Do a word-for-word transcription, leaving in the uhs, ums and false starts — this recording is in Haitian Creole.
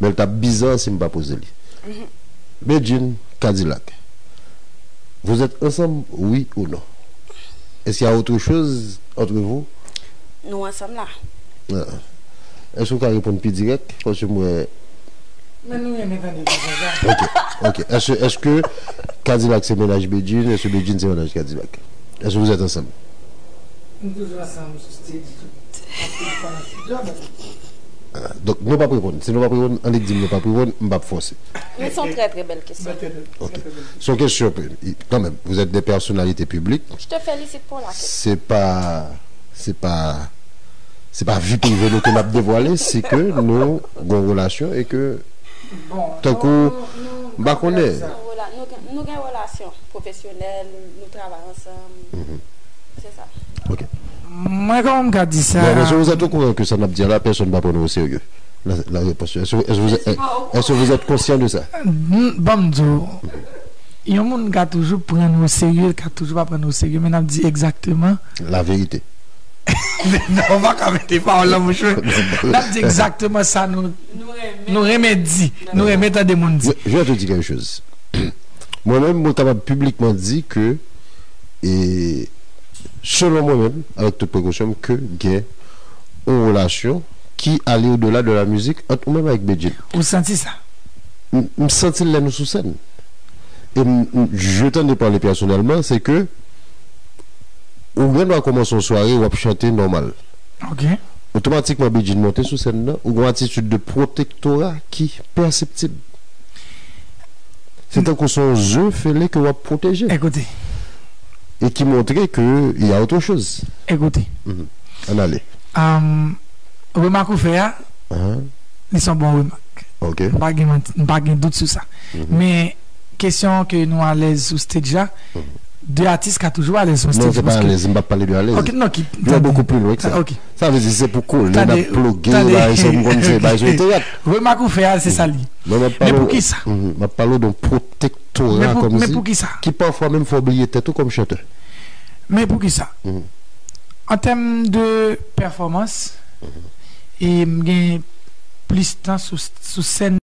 Men l t ap bizar si m pa poze li. Bedjine, Kadilak, vous êtes ensemble, oui ou non? Est-ce qu'il y a autre chose entre vous? Nou ansanm la. Èske w ka reponn pi dirèk? Paske m wè. Men nou renmen tande ti konsa. Ok, ok. Èske, èske Kadilak se mennaj Bedjine? Èske Bedjine se mennaj Kadilak? Èske vous êtes ensemble? Nou toujou ansanm sou stage tou. Anpil fwa nan studio, men Donk, nou p ap reponn. Si nou p ap reponn, annik di m nou p ap reponn, m p ap fòse. Men se yon trè trè bèl kesyon. Ok. Se yon kesyon, kanmenm, vous êtes des personnalités publiques. Je te félicite pour la question. Se pa, se pa, se pa vi prive nou ke n ap devwale, se ke nou gon relasyon e ke bon, tankou, nou- nou- m pa konnen. Nou gen rela- nou gen- nou gen relasyon pwofesyonèl, nou travay ansanm. Se sa. Ok. Mwen kòman m ka di sa? Bon, est-ce que vous êtes au courant que ça n ap di la, personne pa pran nou au sérieux? La, la réponse, est-ce que, est-ce que vous êtes, est-ce que vous êtes conscient de ça? N- Ban m di w, yon moun ka toujou pran nou o serye, l ka toujou pa pran nou o serye, men n ap di egzakteman. La vérité. Non, w pa ka mete pawòl nan bouch mwen. N ap di egzakteman sa nou, nou renmen di, nou renmen tande moun di. Je, je vais te dire quelque chose. Mwen menm, mwen kapab piblikman di ke, e, selon mwen menm, avèk tout prekosyon, ke gen yon relasyon ki ale odela de la mizik ant ou menm avèk Bedjine. Ou santi sa? M, m santi l lè nou sou sèn. E m, m, je t'en ai parlé personnellement, se ke ou gen dwa kòmanse yon sware, w ap chante nòmal. Ok. Otomatikman, Bedjine monte sou sèn nan, ou gen yon atitid de pwotektora ki pèseptib. Se tankou se yon ze fele ke w ap pwoteje. Ekoute, E ki montre ke y a autre chose. Ekoute. Ann ale. Um, remak ou fè a, Ahan. li se yon bon remak. Ok. M pa gen manti, m pa gen dout sou sa. Men kesyon ke nou alèz sou stage la, de atis ka toujou alèz sou Non, stage. se pa alèz, m pa pale de alèz. Ok, non, ki Je vais beaucoup plus loin que ça. Ah, ok. Sa vle di se pou kole, n Tande, ap ploge, tande. Bagay sa m konn se bagay sou teyat. Remak ou fè a, se sa li. Men m ap Men pale poukisa? Mhm, m ap pale w de yon pwotektora Men pou- men kòmsi, poukisa? Ki pafwa menm fè w bliye tèt ou kòm chantè. Men poukisa? An tèm de pèfòmans, e m gen plis tan sou, sou sèn